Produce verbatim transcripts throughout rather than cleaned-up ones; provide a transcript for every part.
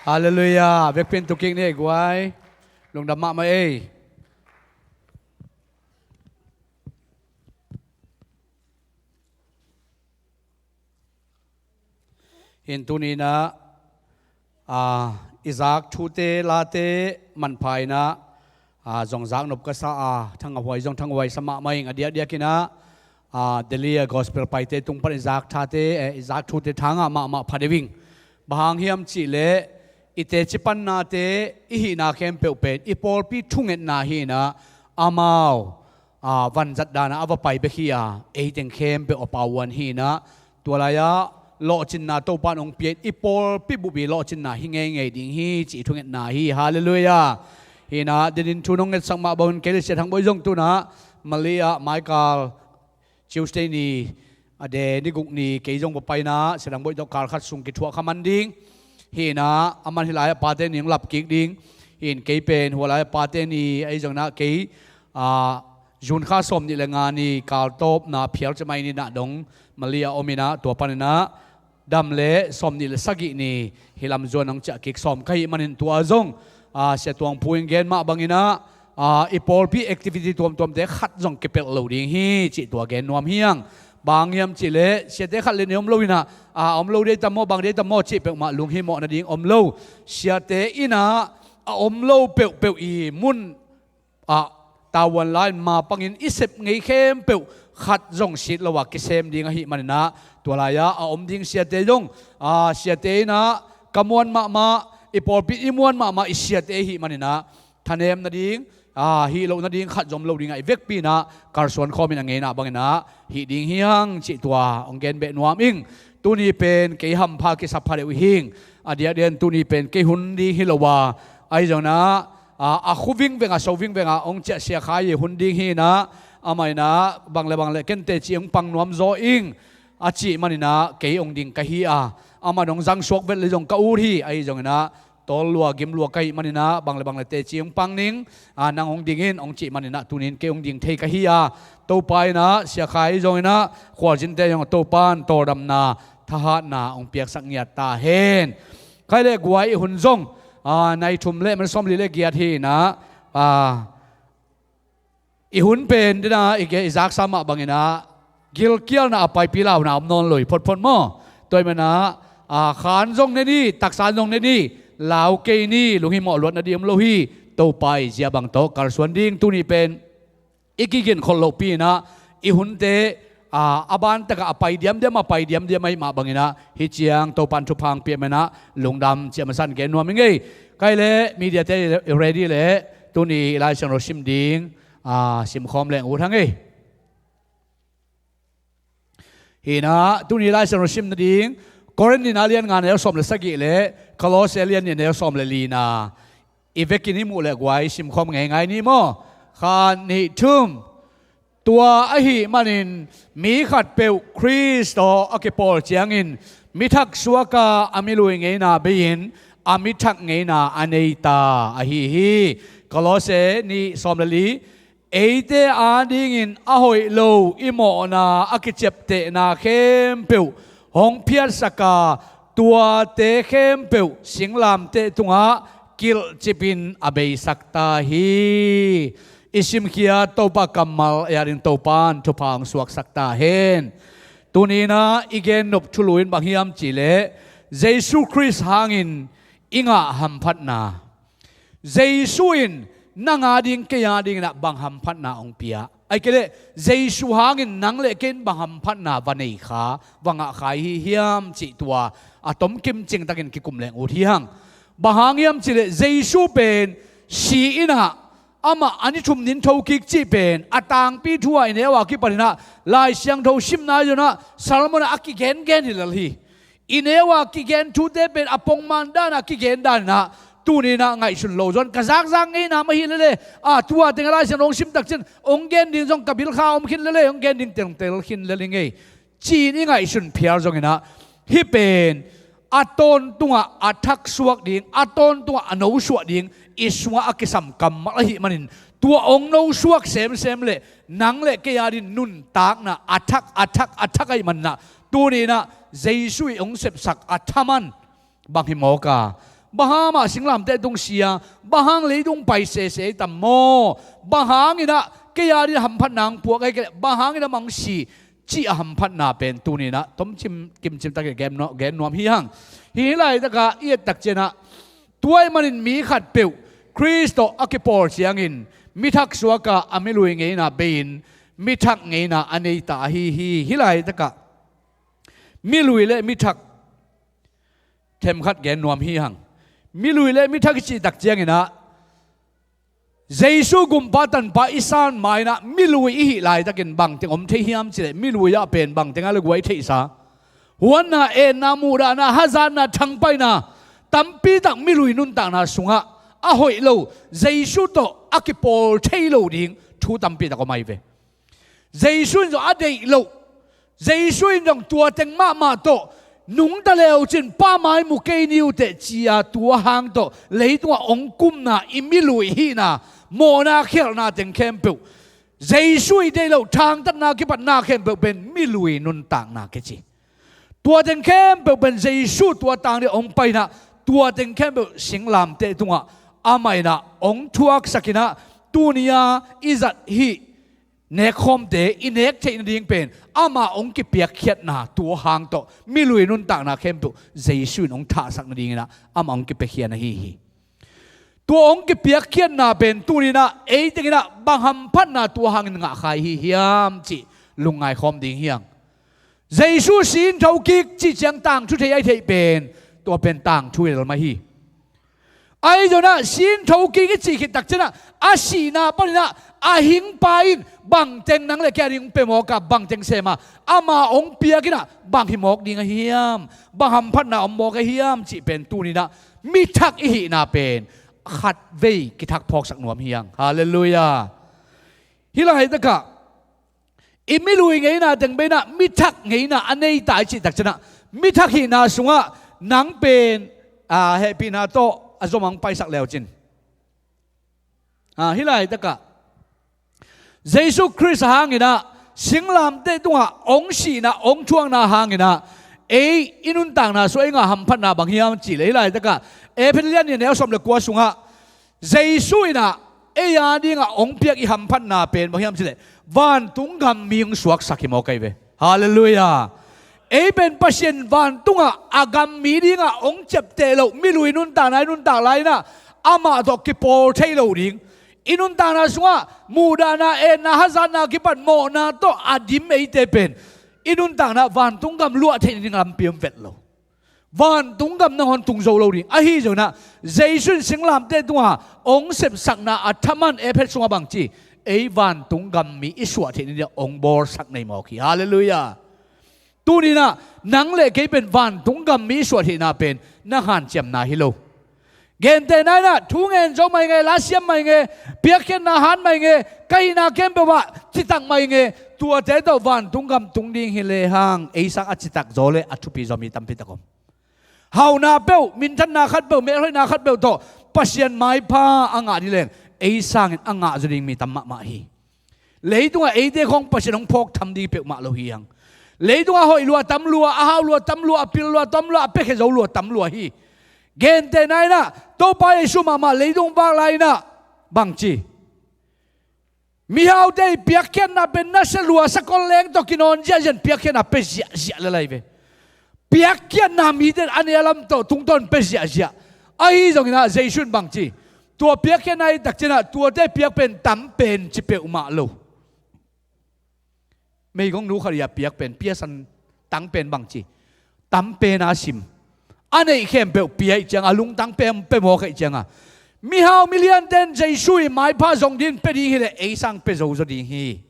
Halleluiah. Vekpi in tu kik ni ei guai. Lungdam mahmah ei. Hi in tuni in ah, aa, i zak thute late manpha in ah, aa, zong zak nop ka sa a, thangahhuai zong thangahhuai sa mahmah ing. A diakdiak in ah, aa, Delhi a gospel paite tung pan i zak thate, eh, i zak thute tha ngah mahmah pha deuh ing. Bang hang hiam cih leh i teci pannate, i hihna khempeuh pen i pawlpi thungetna hi in ah, amau, aa, vanzat dan ah a va pai bek hi a, ei teng khempeuh a pauan hi in ah, tua lai ah lawhcinna Topa in hong pia in, i pawlpi bup i lawhcinna hi ngeingei ding hi cih thungetna hi. Halleluiah. Hi in ah, den in thu nong ngetsak mah bangin kei le Sia Thang Bawi zong tu in ah Malay ah maikal Tuesday ni, a de ni guk ni kei zong va pai in ah, Sia Thang Bawi tawh kal khat sung kithuah kha man ding. Hi in ah, aman hih lai ah pate ni hong lap kik ding. Hi in kei pen hua lai ah pate ni ahi zong in ah kei, aa, June kha sawm nih le nga ni kal tawpna phial ci mai ni in ah dong Malay ah om in ah, tua pan in ah dam le sawm nih le sagih ni hih lam zuan hong ciah kik sawm ka hih manin tua zong, aa, Sia Tuang Phu in gen mah bangin ah, aa, i pawlpi activity tuamtuamte khat zong kipelh lo ding hi cih tua gen nuam hi ing. Bang hang hiam cih leh siate khat le nih om lo in ah, aa, om lo dei tam maw, bang dei tam maw cih peuhmah lunghimawh nading om lo. Siate in ah a om lo peuhpeuh i mun ah tavuan la in ma pangin i sep ngei khempeuh khat zong sit lo a kisem ding ahih manin ah, tua lai ah a om ding siate zong, aa, siate in ah ka muan mahmah, i pawlpi i muan mahmah i siate ahih manin ah, thanem nading, aa, hih loh nading khat zong om lo ding a, i vekpi in ah kalsuan khawm in a ngeina bangin ah hih ding hi hang cih tua hong gen beh nuam ing. Tuni pen kei hampha kisap pha deuh hi ing. A diakdiak in tuni pen kei hun ding hi lo a, ahi zong in ah, aa, a khu vingveng a, so vingveng a hong ciah Sia Khai i hun ding hi in ah, amah in ah bang le bang le ken teci hong pang nuam zaw ing a cih manin ah kei hong ding ka hi a, amah in hong zang suak vet le zong ka ut hi. Ahi zong in ah tawl lua gim lua ka hih manin ah bang le bang le teci hong pang ning, aa, nang hong ding in hong cih manin ah tuni in kei hong ding thei ka hi a, Topa in ah Sia Khai zong in ah khualzinte zong Topa in tawldamna thahatna hong piaksak ngiat ta hen. Khai le guai, i hun zong, aa, nai thum le minit sawmli le giat hi in ah, aa, i hun pen den a i ge i zaksa mah bangin ah gilkialna a paipi launa om nawn lo hi photphot maw. Tua ahih manin ah, aa, khan zong ne ni, taksa zong ne ni, lau kei ni, lunghimawh luat nading om lo hi. Topa i zia bang tawh kalsuan ding. Tuni pen i kigen khol lohpi in ah i hunte, aa, a ban tak ah a pai diamdiam, a pai diamdiam ahih mah bangin ah, hih ciang Topa in thupha hong pia manin ah lungdam cih a masa in gen nuam ing ei. Khai le mediate ready leh tuni Lai Siangtho sim ding, aa, simkhawm leng ut hang ei. Hi in ah tuni Lai Siangtho sim nading Korin nihna lian nga neu sawm le sagih le Kolose lian nih neu sawm le lina i vekin i muh le guai, simkhawm ngeingai ni maw. Khat, nih, thum. Tua ahih manin mi khatpeuh Khrist tawh a kipawl ciangin mi thak suak a, a milui ngeina bei-in a mi thak ngeina a nei ta ahi hi. Kolose nih sawm le li. Eite adingin a hoih lo i mawhna a kiciaptehna khempeuh hong phiatsak a, tuate khempeuh singlamteh tungah kilhcipin a beisak ta hi. I simkhiat Topa kammal ei adingin Topa in thupha hong suaksak ta hen. Tuni in ah i gennop thulu in bang hiam cih leh Jesu Khrist hangin i ngah hamphatna. Jesu in nang ading kei adingin ah bang hamphatna hong pia? Ahih kei leh Jesu hangin nang le kei in bang hamphatna va nei kha, va ngah kha i hi hiam cih tua a tomkim cingtakin kikum leng ut hi hang. Bang hang hiam cih leh Jesu pen si in ah amah a ni thum ni in thokik cih pen a tangpi thu ah i neu a kipanin ah Lai Siangtho simna i zon ah Solomon ah a kigengen hi lel hi. I neu a kigen thute pen a pongman dan a kigen dan in ah tuni in ah ngaihsun lo zong ka zakzak ngeina mah hi lel e. A, tua teng a Lai Siangtho hong sim tak ciang hong gen ding zong ka bil kha om khin lel e, hong gen ding teng tel khin lel ing ei, ci-in i ngaihsun phial zongin ah hih pen a tawntungah a thaksuak ding, a tawntungah a nosuah ding i sungah a kisam kammal ahih manin tua hong nosuak semsem leh nang le kei adingin nuntakna a thak, a thak, a thak ahih manin ah tuni in ah Jesu i hong sepsak a thaman bang hi mawk a, Bang hang amah singlamteh tung si a, bang hang leitung pai sese tam maw? Bang hangin ah kei a dingin hamphatna hong puak ahih kei leh bang hangin amah hong si, cih a hamphatna pen tuni-in ah tomcim kimcim takin gen nuam, gen nuam hi hang. Hih laitakah i et tak ciangin ah, tua ahih manin mi khatpeuh Khrist tawh a kipawl ciangin mi thak suak a, a milui ngeina bei-in mi thak ngeina a nei ta ahi hi. Hih laitakah milui le mi thak themkhat gen nuam hi hang. Milui le mi thak i cih tak ciangin ah, Jesu gumpa tanpa i san ma-in ah milui i hih laitakin bangteng om thei hiam cih leh, milui ah pen bangteng a le guai theihsa, huatna, etna, muhdahna, hazatna, thangpaihna, tampi tak milui nuntakna sungah a hoih lo, Jesu tawh a kipawl thei lo ding thu tampi tak om ahi ve. Jesu in zong a deih loh, Jesu in zong tua teng mahmah tawh nungta le uh cin, Pa mai mu kei ni uh teh, ci-a tua hang tawh leitungah hong kumna, i milui hihna, mawhna, khialhna teng khempeuh, Jesu i deih loh thangtatna kipatna khempeuh pen milui nuntakna kici. Tua teng khempeuh pen Jesu tua tang ding hong pai-in ah, tua teng khempeuh singlamteh tungah amah in ah hong thuaksak in ah, tuni-a i zat hih nekkhawmte i nek theih nading pen amah hong kipiakkhiatna tua hang tawh milui nuntakna khempeuh Jesu in hong thahsak nadingin ah amah hong kipiakhia ahi hi. Tua hong kipiakkhiatna pen tuni-in ah ei teng in ah bang hamphatna tua hangin ngahkhia i hi hiam cih lungngai khawm ding hi hang. Jesu si in thokik cih ciang tangthu thei a i theih pen, tua pen tangthu hi lel mah hi. Ahi zongin ah si in thokik i cih khit tak ciangin ah, a sihna panin ah a hingpa in bangteng nang le kei a ding hong pia mawk a, bangteng sem a, amah hong piak in ah bang hi mawk ding ahi hiam, bang hamphatna om mawk ahi hiam cih pen tuni-in ah mi thak i hihna pen khatvei kithak phawksak nuam hi hang. Halleluiah. Hih laitakah i milui ngeina teng bei-in ah mi thak ngeina a nei ta i cih tak ciangin ah, mi thak hihna sungah nang pen, aa, hehpihna tawh a zom hong paisak le uh cin. Aa, hih laitakah Jesu Khrist hangin ah singlamteh tungah hong sihna, hong thuakna hangin ah ei i nuntakna sungah i ngah hamphatna bang hiam cih leh, hih laitakah Efesa lian nih, a neu sawm le kua sungah Jesu in ah ei a dingah hong piak i hamphatna pen bang hiam cih leh, vantung gam mi hong suaksak hi mawk ahi ve. Halleluiah. Ei pen Pasian vantungah a gam mi dingah hong ciapteh loh, milui nuntakna i nuntak lai-in ah amah tawh kipawl thei lo ding, i nuntakna sungah muhdahna, etna, hazatna kipat mawhna tawh a dim eite pen i nuntakna vantung gam luah theih nading lampi om vet lo. Vantung gam nangawn tung zo lo ding. Ahi zongin ah Jesu in singlamteh tungah hong sepsakna a thaman, Efesa sungah bang ci, ei vantung gam mi i suah theih nadingah hong bawlsak nei mawk hi. Halleluiah. Tuni-in ah nang le kei pen vantung gam mi i suah theihna pen na hanciamna hi lo. Gentehna in ah thu ngen zo mah ing e, la siam mah ing e, piakkhiatna hat mah ing e, ka hihna khempeuh ah citak mah ing e, tuate tawh vantung gam tung ding hi lehang ei sang a citak zaw le a thupi zaw mi tampi tak om. Hauhna peuh, minthanna khat peuh, melhoihna khat peuh tawh Pasian maipha a ngah ding leng ei sangin a ngah zaw ding mi tam mahmah hi. Leitungah eite khawng Pasian hong phawk tham ding peuhmah lo hi hang. Leitungah a hoih lua tam lua, a hau lua tam lua, a pil lua tam lua, a piakhia zo lua tam lua hi. Gentehna in ah Topa Jesu mahmah leitung vak lai-in ah bang ci, mihaute i piakkhiatna pen nasia lua, sakol leng tawh kinawn ziahziah in piakkhiatna pia ziahziah le lai ve. Piakkhiatna mite in a nih a lam tawh tungtawn pia ziahziah. Ahi zongin ah Jesu in bang ci, tua piakkhiatna i tak ciangin ah tuate piak pen tam pen ci peuhmah lo. Meigong nu khat i a piak pen, piasan tang pen bang ci, tam pen a sim. A neih khempeuh pia ih cianga, lungtang pen pia mawk ih cianga, mihau miliante in Jesu i maipha zong dingin pia ding hileh ei sang pia zo zaw ding hi.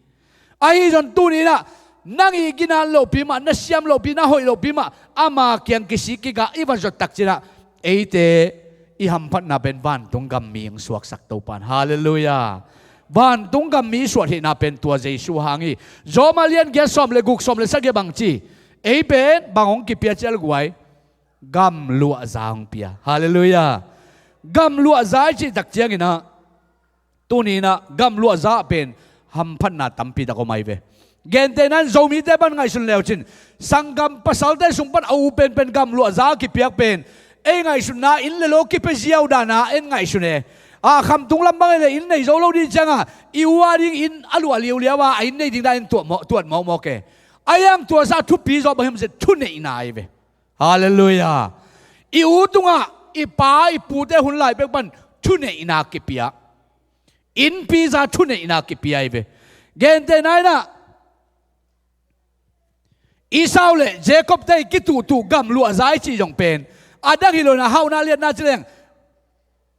Ahi zong tuni-in ah nang i ginat lohpi mah, na siam lohpi, na hoih lohpi mah ama kiang kisik kikah i va zot tak ciangin ah eite i hamphatna pen vantung gam mi hong suaksak Topa in. Halleluiah. Vantung gam mi i suah theihna pen tua Jesu hang hi. Rom a lian giat sawm le guk, sawm le sagih bang ci, ei pen bang hong kipia cial guai, gam luahza hong pia. Halleluiah. Gam luahza i cih tak ciangin ah tuni-in ah gam luahza pen hamphatna tampi tak om ahi ve. Gentehna in Zomite pan ngaihsun le uh cin, sanggam pasalte sung pan a u penpen gam luahza a kipiak pen Ei ngaihsutna inn le lo kipia ziau dana en ngaihsun e. A khamtung lam bang e le inn nei zo lo ding cianga i u a ding inn a luah liuliau a, a inn nei ding dan in tuat mawk, tuat mawkmawk e. A iang tua sa thupi zawh bang hiam cih thuneihna ahi ve. Halleluiah. I u tungah i pa i pute hun lai pek pan thuneihna kipia. Innpi za thuneihna kipia ahi ve. Gentehna inah Esau le Jacob te i kituhtuh gamluahza i cih zong pen a dang hi lo inah hauhna liatna ci leng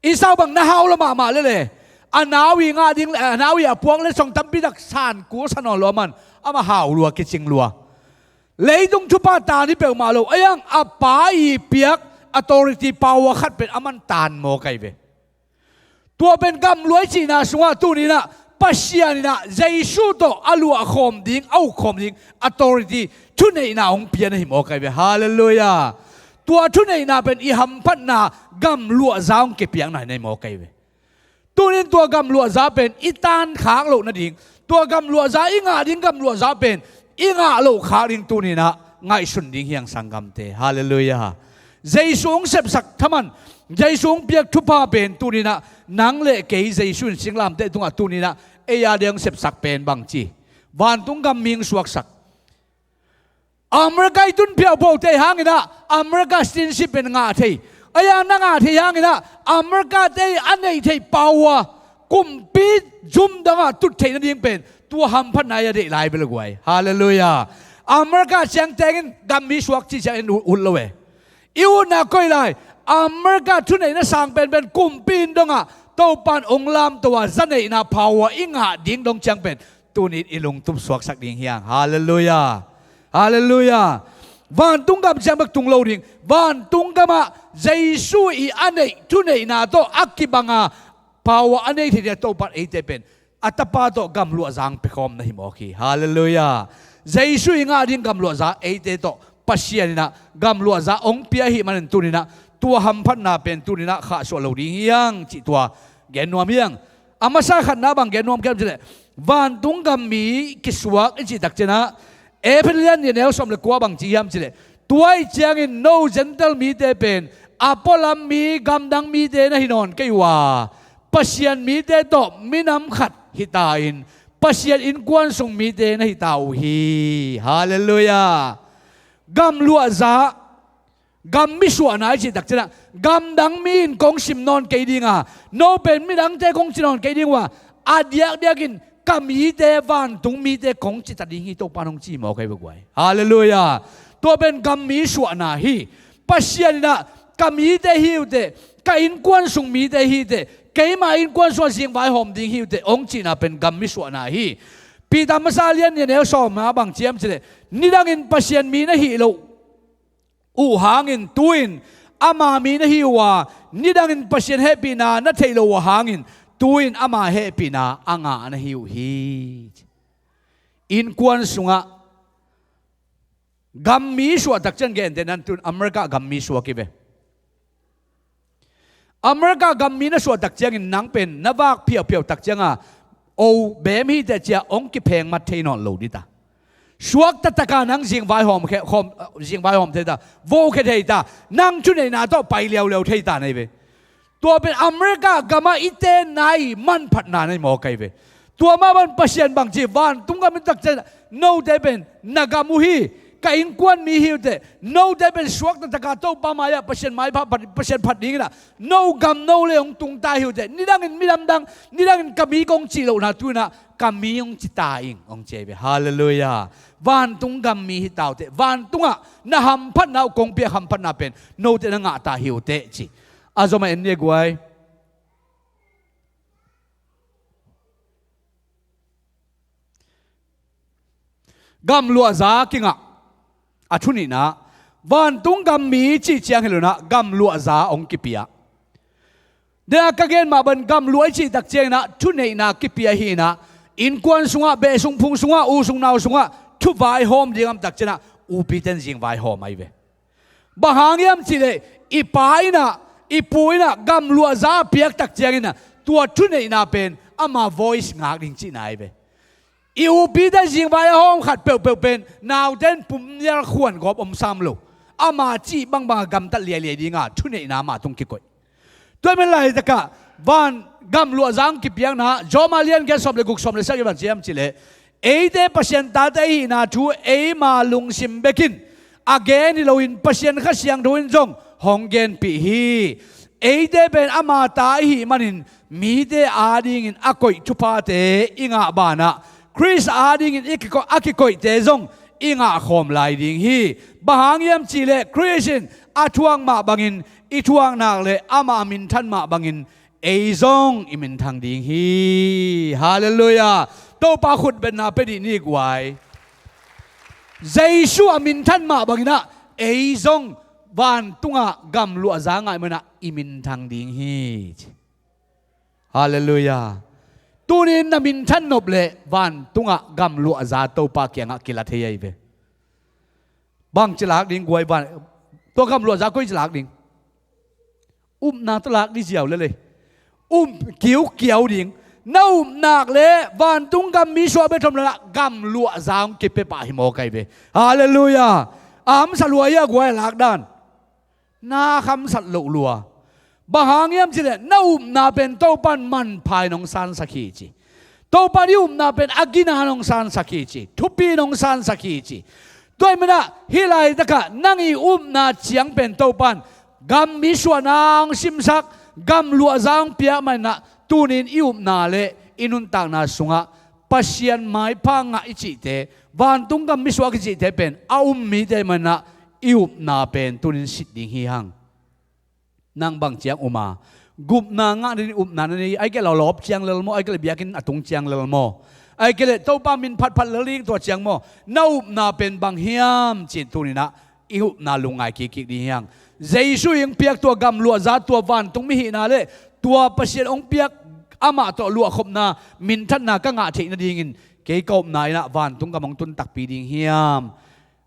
Esau bang na hau lo mahmah lele a nau i ngah ding le a nau i a puak le song tampi tak san kul sa nawn lo a man ama hau lua kicing lua. Leitung thupha tan hi peuhmah lo a iang a pa i piak authority power khat pen a man tan maw kai ve. Tua pen gamluah i cihna sungah tuninah Pasian inah Jesu tawh a luahkhawm ding a ukkhawm ding authority thuneihna hong pia na hi maw kai ve. Halleluiah. Tua thuneihna pen i hamphatna gamluahza hong kipiakna hi na hi maw kai ve. Tunin tua gamluahza pen i tankhak loh nading tua gamluahza i ngah ding gamluahza pen i ngah loh khak ding tuninah ngaihsun ding hiang sanggamte. Halleluiah. Jesu hong sepsak thaman Jesu hong piak thupha pen tuninah nang le kei Jesu in singlamteh tungah tuninah ei a ding hong sepsak pen bangci vantung gam mi hong suaksak. America i tun phiauphau te hanginah America citizenship pen ngah thei a iang na ngah thei hanginah America te a neih thei power kumpi zum dangah tut theih nading pen tua hamphatna i a deih lai bel a guai. Halleluiah. America ciang tengin gammi suak cih ciangin ut lo e. I utna koi lai America thuneihna sang penpen kumpi in dongah Topan ong lamto a zaneihna power i ngah ding dong ciang pen tunin i lungtup suaksak ding hiang. Halleluiah. Halleluiah. Vantung gam ciang bek tung lo ding vantung gamah Jesu i a neih thuneihna tawh a kibanga power a nei thei ding a Topan eite pen a tapa tawh gamluahza hong piakhawm na hi mawk hi. Halleluiah. Jesu i ngah ding gamluahza eite tawh Pasian inah gamluahza hong pia ahih manin tuninah tua hamphatna pen tuninah khahsuah lo ding hiang cih tua gen nuam hiang. A masa khatna bang gen nuam khiam cileh vantung gam mi kisuak i cih takcianah Efesa lian nih a neu sawm le kua bang ci hiam cileh tua ih ciangin no Gentile mite pen a pualam mi gamdang mite na hi nawn kei uh a Pasian mite tawh minam khat hita in Pasian innkuan sung mite na hita uh hi. Halleluiah. Gamluahza gam misuahna i cih takcianah gamdang mi in kong sim nawn kei dinga no pen midangte kong ci nawn kei ding uh a a diakdiakin ka mite vantung mite kong cita ding hi Topan hong ci maw kai va guai. Halleluiah. Tua pen gam mi suahna hi. Pasian inah ka mite hi uhteh ka innkuan sung mite hi teh keima innkuan sungah zingvaihawm ding hi uhteh hong cihna pen gam mi suahna hi. Peter masa lian nih a neu sawmna bang ciam cileh nidangin Pasian mi na hi lo uh hangin tu-in ama mi na hi uh a nidangin Pasian hehpihna na theih lo uh hangin tu-in ama hehpihna a ngah na hi uh hi. Innkuan sungah gam mi suah takcian genteh nan tun America gam mi suak hi ve. America gam mi na suah takciangin nang pen na vak phiaupiau takcianga o bem hi teh cia hong kiphengmat thei nawn lo dita. Suak taktaka nang zingvaihawm khe khawm zingvaihawm theita vohkhe theita nang thuneihna tawh pai liauliau theita nei ve. Tua pen America gamah i tenna i manphatna nei maw kai ve. Tua mah ban Pasian bangci vantung gam i takcian note pen na gam uh hi. Ka innkuan mi hi uhteh note pen suak taktaka Topa mai-ah Pasian maipha Pasian phat dinginah no gam no le hong tungta hi uhteh nidangin midamdang nidangin ka mi kong cih lohna tu-inah ka mi hong cita ing hong ci ahi ve. Halleluiah. Vantung gam mi hita uhteh vantungah na hamphatna uh kong piak hamphatna pen note na ngahta hi uhteh ci. A zomah en ni a guai. Gamluahza kingah a thunihna vantung gam mi cih ciang hi lonah gamluahza hong kipia. Dena ka gen mah ban gamluah i cih takcianginah thuneihna kipia hinah innkuan sungah behsung phung sungah u sung nau sungah thuvaihawm ding am takcianah upiten zingvaihawm ahi ve. Bang hang hiam cihleh i pa innah i pu innah gamluahza a piak takcianginah tua thuneihna pen ama voice ngak ding cihna ahi ve. I upite zingvai a hawm khat peuhpeuh pen naute in pumnial khuan gawp om sam lo. ama cih bangbanga gamtat liailiai dinga thuneihna amah tung kikoih. Tua ahih man laitakah van gam luahza hong kipiakna, Rom a lian giat sawm le guk, sawm le sagih bang ci hiam cih leh, eite Pasian tate ahihna thu eima lungsim bekin a gen hi loin Pasian Kha Siangtho in zong hong genpih hi. Eite pen ama ta ihih manin mite adingin a koih thuphate i ngah banah Khrist adingin i kiko-, a kikoihte zong i ngah khawm lai ding hi. Bang hang hiam cih leh Khrist in a thuak mah bangin i thuak nak leh amah a minthan mah bangin ei zong i minthang ding hi. Halleluiah. Topa khutbetna pia dih ni guai. Jesu a minthan mah bangin ah ei zong vantungah gam luahza ngah ahih manah i minthang ding hi. Halleluiah. Tunin na minthan nop leh vantungah gam luahza Topa kiangah kila thei ahi ve. Bangci lak ding guai van, tua gam luahza koici lak ding? Upna tawh lak ding ziau lel ei. Um, kiukiau ding. Na upnak leh vantung gam mi suah bek tham loin ah gam luahza hong kipia pah hi mawk ahi ve. Halleluiah. A hamsa lua hi a guai a lak dan. Na hamsat loh lua. Bang hang hiam cih leh na upna pen Topa in manpha in hong sansak hi ci. Topa in i upna pen a gina in hong sansak hi ci. Thupi in hong sansak hi ci. Tua ahih manah hih laitakah nang i upna ciang pen Topa in gam mi suahna hong simsak, gam luahza hong piak manah tunin i upna leh i nuntakna sungah Pasian maipha ngah i cihte, vantung gam mi suah i cihte pen a um mite manah i upna pen tunin sit ding hi hang. Nang bang ciang um a, gupna ngah ding upna na nei, ahih kei leh lawp ciang lel maw, ahih kei leh biakinn a tung ciang lel maw, ahih kei leh Topa min phatphat lel ding tua ciang maw, na upna pen bang hiam cih tuninah i upna lungngai kikkik ding hi hang. Jesu in piak tua gam luahza, tua vantung mi hihna leh tua Pasian hong piak amah tawh luahkhopna, minthanna ka ngah theih nadingin kei ka upna inah vantung gam hong tun takpi ding hiam?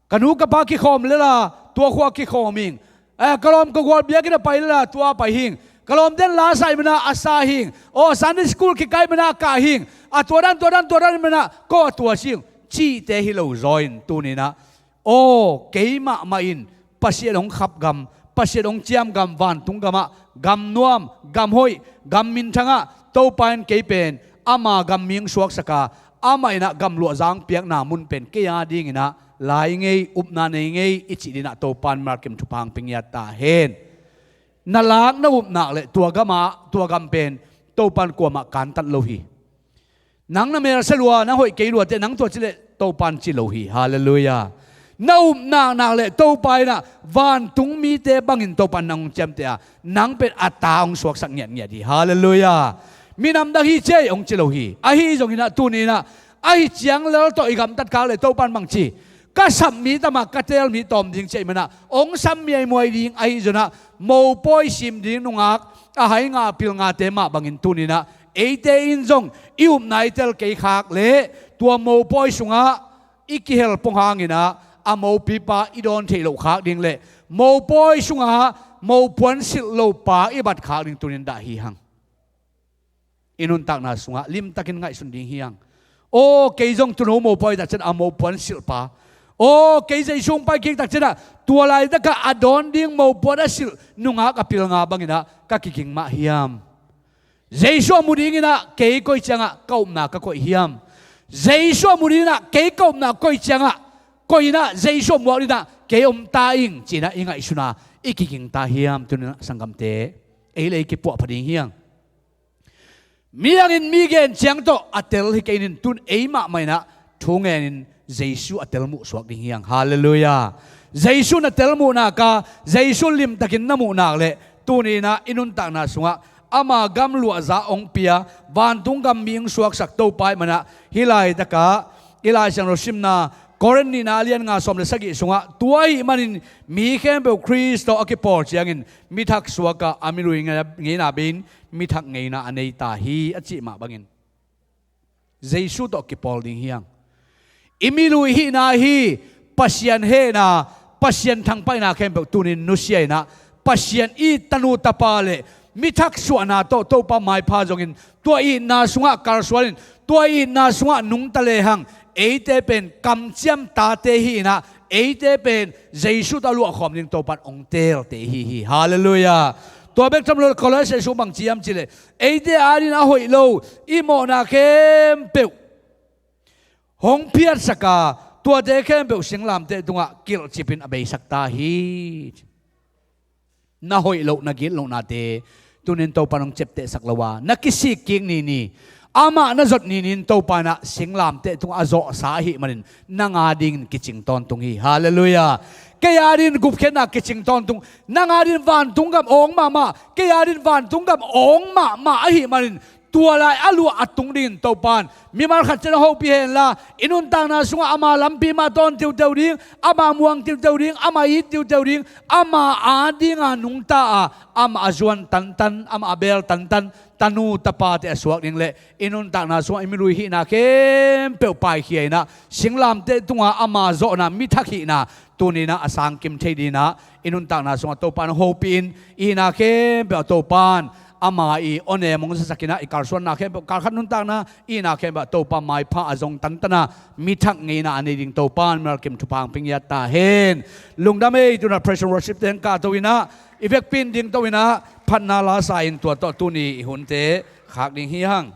Ka nu ka pa kikhawm lela tua khua kikhawm hing. Eh, ka lawm ka gual biakinn a pai lela tua pai hing. Ka lawmte'n la sa ahih manah a sa hing. Aw, Sunday school kikai ahih manah a kah hing. A tua dan, tua dan, tua dan ahih manah ko a tua sing. Cihte hi lo zaw in tuninah, aw, kei mahmah in Pasian hong khap gam, Pasian hong ciam gam, vantung gamah, gam nuam, gam hoih, gam minthangah Topa in kei pen ama gam mi hong suaksak a, amah inah gam luahza hong piakna mun pen kei adinginah lai ngei, upna nei ngei i cih dinah Topa in malkim thupha hong pia ngiat ta hen. Na lak na upnak leh tua gamah, tua gam pen Topa in kuamah kantat lo hi. Nang na melsia lua, na hoih kei lua teh nang tua ci leh Topa in ci lo hi. Halleluiah. Na upnak nak leh Topa inah vantung mite bangin Topa in nang hong ciamteh a, nang pen a ta hong suaksak ngiatngiat hi. Halleluiah. Minam dang hi ciai hong ci lo hi. Ahi zonginah tuninah ahi ciang lel tawh i gamtat khak leh Topa in bang ci? Ka sap mi tam a, ka teel mi tawm ding ci ahih manah hong sam miaimuai ding ahi zonah mopawi sim ding nungak a hai nga a pil ngate mah bangin tuninah eite in zong i upna i tel kei khak leh tua mopawi sungah i kihel pong hanginah a mopipa i dawn theih loh khak ding leh mopawi sungah mopuan silh lo pa i bat khak ding tunin dah hi hang. I nuntakna sungah limtakin ngaihsun ding hi hang. Aw, kei zong tuuno mopawi tak ciangah a mopuan silh pa. Aw, kei Jesu hong pai kik tak ciangah tua laitakah a dawn ding mopuan a silh nungak a pil nga banginah ka kiging mah hiam? Jesu a mu dinginah kei koi ciangah ka upna ka koih hiam? Jesu a mu dinginah kei ka upna koih ciangah, koi inah Jesu a muak dinginah kei om ta ing ci-inah i ngaihsuna i kiging ta hiam? Tuninah sanggamte, ei le ei kipuahpha ding hi hang. Mi hangin mi gen ciang tawh a tel hi kei nin, tun ei mahmah inah thu ngenin Jesu a tel muh suak ding hi hang. Halleluiah. Jesu na tel muh nak a, Jesu limtakin na muh nak leh tuninah i nuntakna sungah ama gam luahza hong pia, vantung gam mi hong suaksak Topa ahih manah hih laitakah i Lai Siangtho simna Korin nihna a lian nga sawm le sagih sungah, tua ahih manin mi khempeuh Khrist tawh a kipawl ciangin mithak suakah a milui ngeina bei-in mithak ngeina a nei ta hi, a cih mah bangin Jesu tawh kipawl ding hi hang. I milui hihna hi Pasian hehna, Pasian thangpaihna khempeuh tunin nusia inah Pasian i tanu tapa le mithak suahna tawh Topa maipha zongin tua itna sungah kalsuan in, tua itna sungah nungta lehang eite pen kamciam tate hi inah Eite pen Jesu tawh a luahkhawm ding Topan hong teelte hi hi. Halleluiah. Tua bek tham lo, Kolose sung bang ci hiam cih leh, eite adingin a hoih lo i mawhna khempeuh hong phiatsak a, tuate khempeuh singlamteh tungah kilhcipin a beisak ta hi. Na hoih loh, na gitlohnate tuni-in Topan hong ciaptehsak lo a, na kisik kik ni ni, amah na zot ni ni-in Topan ah singlamteh tungah a zawhsa ahih manin nang adingin kicing tawntung hi. Halleluiah. Kei adingin gupkhiatna kicing tawntung, nang adingin vantung gam awng mahmah, kei adingin vantung gam awng mahmah ahih manin tua lai a luah a tung dingin Topan mimal khat ciat hong hopih henla, i nuntakna sungah ama lampi mah tawn tiuteu ding, ama muang tiuteu ding, ama it tiuteu ding, ama adinga nungta a, ama a zuan tantan, ama a beel tantan, tanu tapate a suak ding le i nuntakna sungah i milui hihna khempeuh paikhia in ah, singlamteh tungah ama zawhna mi thak hihna tuni-in ah a sangkim thei dingin ah i nuntakna sungah Topan hong hopih in, i hihna khempeuh ah Topan ama i awnem hong zasak in ah, i kalsuanna khempeuh, kalkhat nuntakna, i hihna khempeuh ah Topa maipha a zong tantan a, mi thak ngeina a nei ding Topan mimal kim thupha hong pia ngiat ta hen. Lungdam ei. Tu-in ah praise and worship te hong kahto in ah, i vekpi in dingto in ah, phatna la sa in, tua tawh tuni i hunte khak ding hi hang.